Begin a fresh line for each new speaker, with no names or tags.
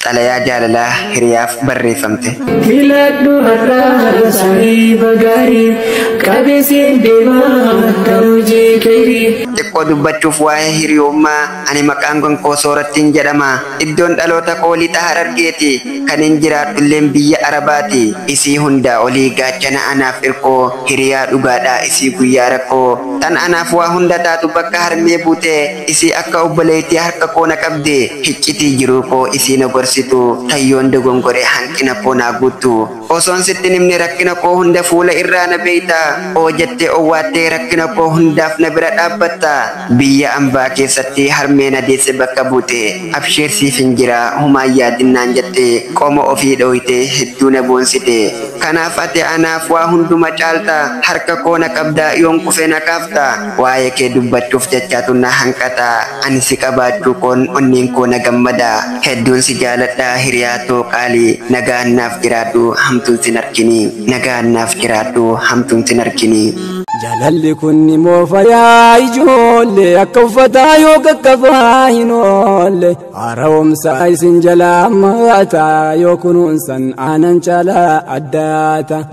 Xalayaa jaalalaa hiriyaaf barreeffamte.
Filadhu har'aa saahiba gaarii qabeessiin deemaa akka hojii keerii.
Xiqqoo dubbachuuf waa'ee hiriyummaa, ani maqaan konkoo Soorattiin jedhama. Iddoon dhaloota koo lixa Harargeeti. Kan hin jiraadhulleen biyya Arabaati. Isii hundaa olii gaachana anaaf irkoo, hiriyaa dhugaadhaa isii guyyaa rakkoo. Tan anaaf waa hunda taatu bakka harmee buute, isii akka obboleettii harka koo na qabde, hiccitii jiruu koo isii na gorsitu, tayyoon dogongoree hanqina koo naa guuttu. Osoon sitti himne rakkina koo hunda fuula irraa na beeyta. Oo jettee owwaattee rakkina koo hundaaf na bira dhaabbatta. Biyya ambaa keessatti harmee na deesse bakka buute. Absheer siif hin jira humaan yaadinnaan jette, qoma ofii dhooyte hedduu na boonsite. Kanaaf ati anaaf waa hunduma caalta, harka koo na qabda yoon kufe na kaafta. Waa'ee kee dubbachuuf jechaatu na hanqata. Ani si qabaachuu koon onneen koo na gammada. Hedduun si jaaladha hiriyaa too qaalii. Nagaan naaf jiraadhu hamtuun sin argini. Nagaan naaf jiraadhu hamtuun sin argini.
Jaalalli kun ni moofayaa ijoollee akka uffataa yoo qaqqabaa hin oolle, haara'umsa isin jalaa maataa yoo kunuunsan aanan caalaa addaata.